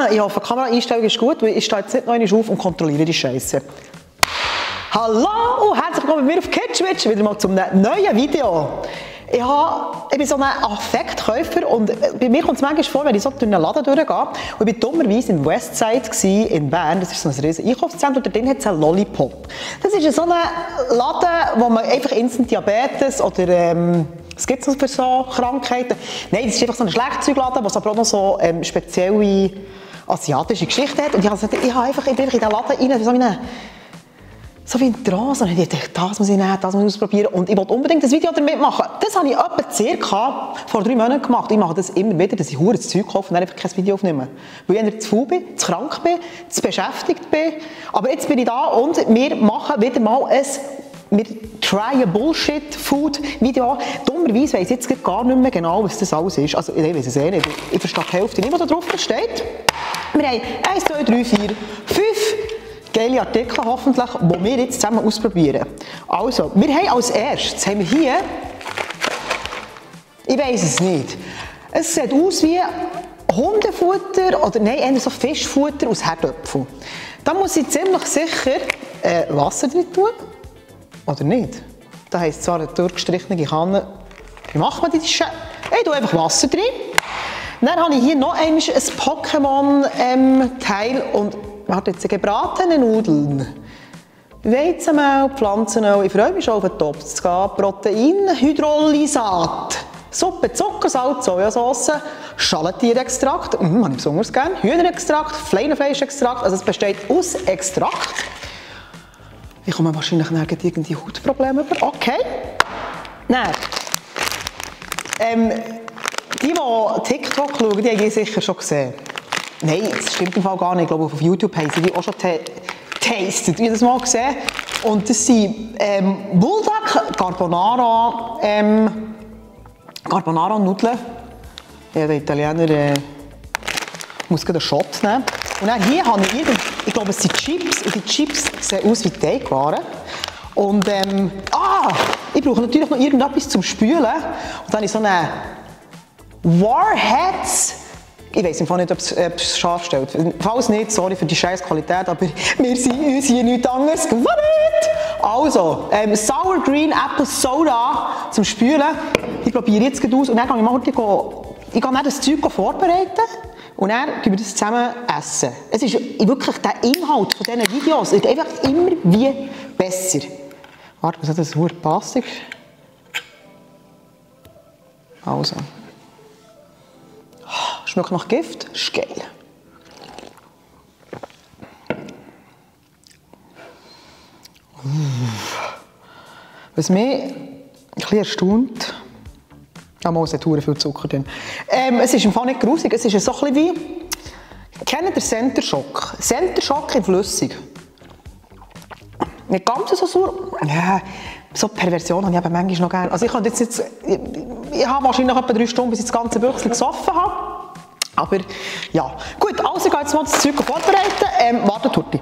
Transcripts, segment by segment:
Ich hoffe, die Kameraeinstellung ist gut, weil ich stehe jetzt nicht noch einmal auf und kontrolliere die Scheiße. Hallo und herzlich willkommen bei mir auf KidSwitch, wieder mal zum neuen Video. Ich bin so ein Affektkäufer und bei mir kommt es manchmal vor, wenn ich so durch einen Laden durchgehe. Und ich war dummerweise im Westside in Bern, das ist so ein riesiges Einkaufszentrum, und dort hat es einen Lollipop. Das ist so ein Laden, wo man einfach Instant Diabetes oder was gibt es noch für so Krankheiten? Nein, das ist einfach so ein Schlagzeugladen, der aber auch noch so spezielle asiatische Geschichte hat. Und ich bin einfach in den Laden rein, so wie ein Trance. Und ich dachte, das muss ich nehmen, das muss ich ausprobieren. Und ich wollte unbedingt ein Video damit machen. Das habe ich etwa circa vor 3 Monaten gemacht. Ich mache das immer wieder, dass ich das Zeug kaufe und dann einfach kein Video aufnehme. Weil ich entweder zu faul bin, zu krank bin, zu beschäftigt bin. Aber jetzt bin ich da und wir machen wieder mal wir try a Bullshit-Food-Video. Dummerweise weiss ich jetzt gar nicht mehr genau, was das alles ist. Also, ich weiß es eh nicht. Ich verstehe die Hälfte nicht, was da drauf steht. Wir haben 1, 2, 3, 4, 5 geile Artikel hoffentlich, die wir jetzt zusammen ausprobieren. Also, wir haben als erstes hier, ich weiss es nicht, es sieht aus wie Hundefutter oder nein, eher so Fischfutter aus Herdöpfeln. Da muss ich ziemlich sicher Wasser drin tun. Oder nicht? Da heisst zwar eine durchgestrichene Kanne. Wie macht man das? Ich tue einfach Wasser drin. Dann habe ich hier noch ein Pokémon-Teil und warte jetzt, gebratene Nudeln. Weizenmehl, Pflanzenöl, ich freue mich schon auf den Topf zu gehen. Protein, Hydrolysat, Suppe, Zucker, Salz, Sojasauce, Schalentierextrakt, habe ich besonders gerne, Hühnerextrakt, Schweinefleischextrakt, also es besteht aus Extrakt. Ich komme wahrscheinlich irgendwie Hautprobleme über. Okay. Dann, die TikTok schauen, die haben sicher schon gesehen. Nein, das stimmt im Fall gar nicht. Ich glaube, auf YouTube haben sie die auch schon tastet, wie das mal gesehen. Und das sind Bulldog Carbonara Nudeln. Ja, der Italiener muss gerade einen Shot nehmen. Und dann hier habe ich glaube, es sind Chips. Und die Chips sehen aus wie Teigwaren. Und ich brauche natürlich noch irgendetwas zum Spülen. Und dann habe ich so eine Warheads. Ich weiss im Fall nicht, ob es scharf stellt. Falls nicht, sorry für die scheiß Qualität, aber wir sind uns hier nichts anderes gewohnt. Also, Sour Green Apple Soda zum Spülen. Ich probiere jetzt aus und dann gehe ich mal dann das Zeug vorbereiten und dann essen wir das zusammen essen. Es ist wirklich der Inhalt von diesen Videos ist einfach immer wie besser. Warte, was hat das für Plastik? Also. Schmeckt nach Gift, ist geil. Was mich ein bisschen erstaunt, es hat viel Zucker drin. Es ist im Fall nicht grusig, es ist so ein bisschen wie, kennt ihr Center Shock? Center Shock in flüssig. Nicht ganz so sauer. Ja, so Perversion habe ich eben manchmal noch gerne. Also ich habe wahrscheinlich etwa 3 Stunden, bis ich das ganze Büchlein gesoffen habe. Aber ja, gut, also ich gehe jetzt mal das Zeug vorbereiten. Warte, Turti.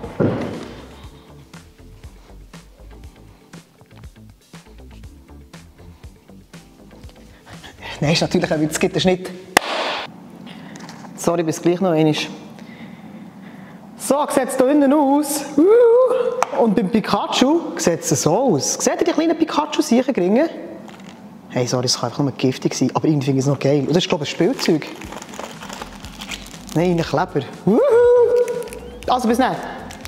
Nein, ist natürlich ein Witz, es gibt einen Schnitt. Sorry, bis gleich noch einmal. So sieht es hier innen aus. Und beim Pikachu sieht es so aus. Seht ihr die kleinen Pikachu-Siechengringe? Hey, sorry, es war einfach nur giftig sein, aber irgendwie finde ich es noch geil. Und das ist, glaube ich, ein Spielzeug. Nein, ein Kleber. Also, bis dann.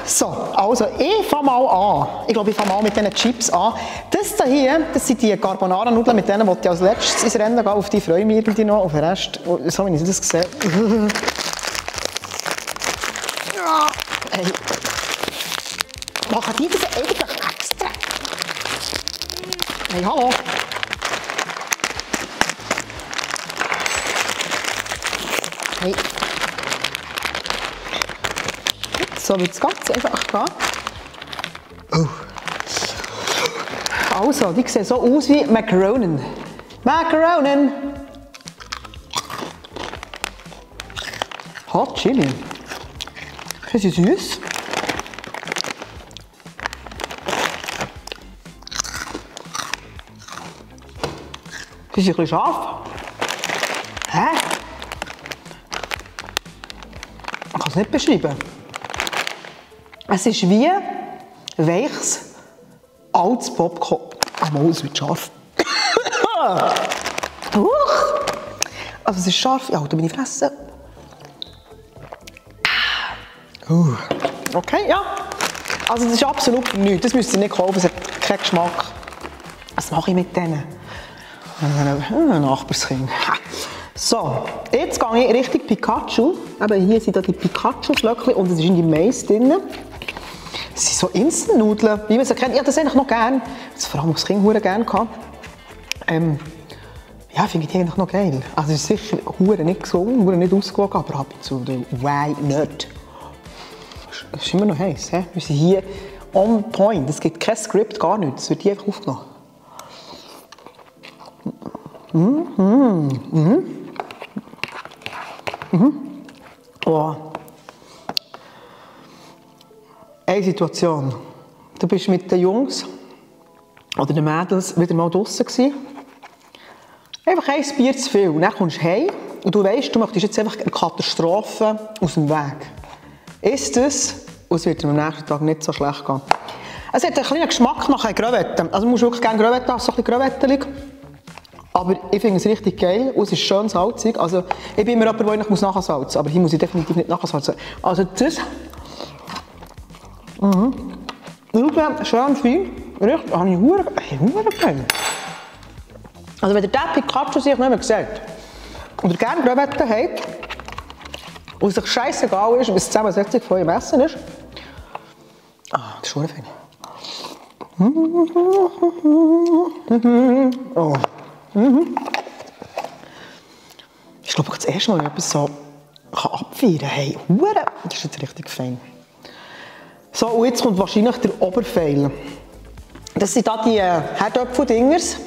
So, also, ich fange mal an. Ich glaube, ich fange mal mit diesen Chips an. Das hier, das sind die Carbonara-Nudeln, mit denen ich als letztes ins Rennen gehen. Auf die freue ich mich irgendwie noch. Auf den Rest, so wie ich das gesehen habe. Hey. Machen die das eigentlich extra? Hey, hallo. Hey. So wird das Ganze einfach gehen. Oh. Also, die sehen so aus wie Macaronen. Macaronen! Hot Chili. Das ist süß. Das ist ein bisschen scharf. Hä? es nicht beschreiben. Es ist wie weiches, altes Popcorn. Oh, es wird scharf. Also es ist scharf. Ja, da bin ich fressen. Okay, ja. Also das ist absolut nichts. Das müsst ihr nicht kaufen, es hat keinen Geschmack. Was mache ich mit denen? Nachbarskind. So, jetzt gehe ich Richtung Pikachu. Eben hier sind da die Pikachu-Flöckchen und es ist in die Mais drin. Das sind so Instant-Nudeln, wie man sie kennt. Ich habe das eigentlich noch gerne. Das vor allem als Kind sehr gerne gehabt. Ja, finde ich die eigentlich noch geil. Also es ist sicher nicht gesund, nicht ausgewogen, aber ab und zu, why not? Es ist immer noch heiß. He? Wir sind hier on point. Es gibt kein Skript, gar nichts. Es wird hier einfach aufgenommen. Oh. Eine Situation. Du bist mit den Jungs oder den Mädels wieder mal draussen gewesen. Einfach ein Bier zu viel. Und dann kommst du heim und du weißt, du möchtest jetzt einfach eine Katastrophe aus dem Weg. Ist das, und es wird dir am nächsten Tag nicht so schlecht gehen. Es hat einen kleinen Geschmack nach Crevetten. Also du musst wirklich gerne Crevetten haben, so ein bisschen Crevettelig. Aber ich finde es richtig geil und es ist schön salzig. Also ich bin immer jemand, der ich nachsalzen muss, aber hier muss ich definitiv nicht nachsalzen. Also das... Nudeln, schön fein. Richtig, habe ich verdammt geil. Also wenn ihr diesen Pikachu sich nicht mehr sieht und ihr gerne Crevetten habt und es euch scheissegal ist, was die Zusammensetzung von eurem Essen ist, das ist schon fein. Oh. Ich glaube, das erste Mal, wenn ich etwas so abfeiern kann, hey, das ist jetzt richtig fein. So, und jetzt kommt wahrscheinlich der Oberfeil. Das sind da die Herdöpfel-Dingers.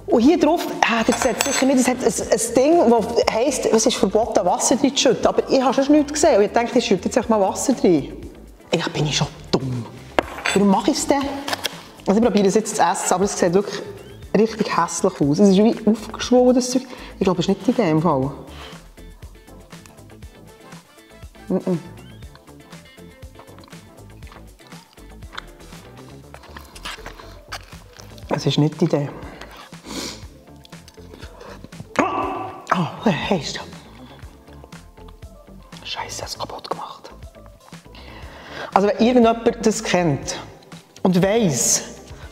Und hier drauf, ihr seht sicher nicht, es hat ein Ding, das heisst, es ist verboten, Wasser drin zu schütten. Aber ich habe schon nichts gesehen und ich dachte, ich schütte jetzt einfach mal Wasser drin. Eigentlich bin ich schon dumm. Warum mache ich es denn? Also ich probiere es jetzt zu essen, aber es sieht wirklich richtig hässlich aus. Es ist wie aufgeschwollen, das Zeug. Ich glaube, es ist nicht die Idee im Fall. Es ist nicht die Idee. Oh, heißt. Scheiße, es kaputt gemacht. Also wenn irgendjemand das kennt und weiss,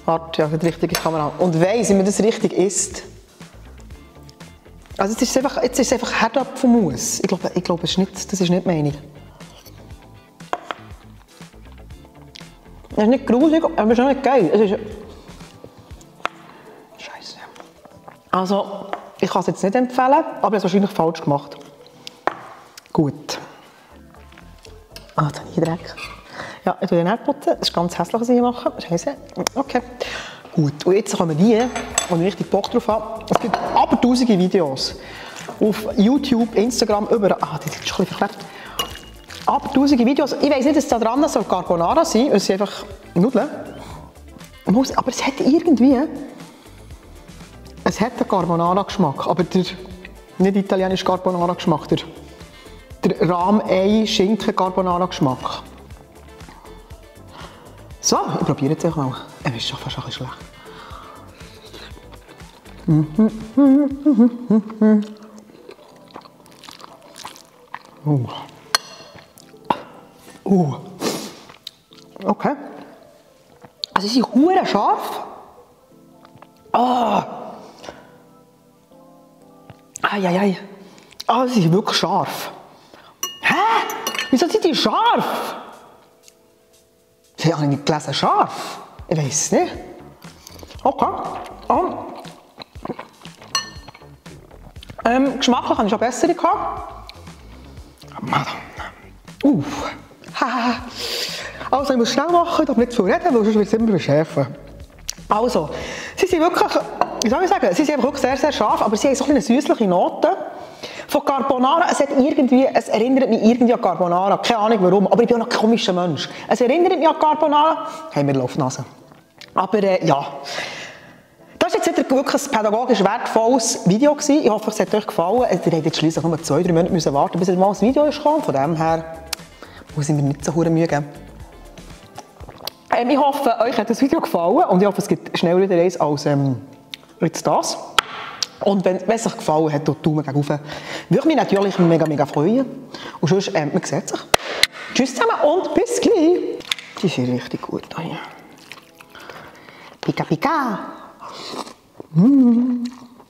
warte, ja, die richtige Kamera, und weiss, wie man das richtig isst. Also jetzt ist es einfach Herdöpfelmus. Ich glaube, das ist nicht meine. Es ist nicht gruselig, aber es ist auch nicht geil. Es ist Scheiße. Also, ich kann es jetzt nicht empfehlen, aber ich habe es wahrscheinlich falsch gemacht. Gut. Ah, jetzt habe ich Dreck. Ja, ich tue den putzen. Das ist ganz hässlich, was ich hier mache. Scheiße. Okay. Gut. Und jetzt kommen die, wo ich richtig Bock drauf habe. Es gibt aber tausende Videos. Auf YouTube, Instagram, überall. Ah, die sind schon ein bisschen verklebt. Aber tausende Videos. Ich weiss nicht, dass da dran soll Carbonara sein. Es sind einfach Nudeln. Aber es hat irgendwie... Es hat einen Carbonara-Geschmack, aber der nicht italienische Carbonara-Geschmack, der Rahm-Ei-Schinken-Carbonara-Geschmack. So, ich probiere jetzt mal. Es ist schon fast ein bisschen schlecht. Okay. Also sie sind hure scharf. Eieiei. Sie sind wirklich scharf. Hä? Wieso sind die scharf? Sie haben nicht gelesen, scharf. Ich weiß es nicht. Okay. Geschmacklich habe ich schon bessere gehabt. Also, ich muss schnell machen, ich darf nicht zu viel reden, weil sonst wird es immer beschäfen. Also, sie sind wirklich, wie soll ich sagen, sie sind wirklich sehr, sehr scharf, aber sie haben so eine süßliche Note. Von Carbonara, es erinnert mich irgendwie an Carbonara, keine Ahnung warum, aber ich bin auch ein komischer Mensch. Es erinnert mich an Carbonara, haben wir Laufnase. Aber ja, Das war jetzt wirklich ein pädagogisch wertvolles Video gewesen. Ich hoffe, es hat euch gefallen. Ihr habt jetzt schliesslich nur 2-3 Monate müssen warten, bis mal ein Video ist gekommen. Von dem her muss ich mir nicht so viel Mühe geben. Ich hoffe, euch hat das Video gefallen und ich hoffe, es gibt schneller wieder eins als jetzt das. Und wenn es euch gefallen hat, dann Daumen gegen rauf. Würde mich natürlich mega freuen. Und sonst, man sieht sich. Tschüss zusammen und bis gleich. Die sind richtig gut hier. Pika Pika.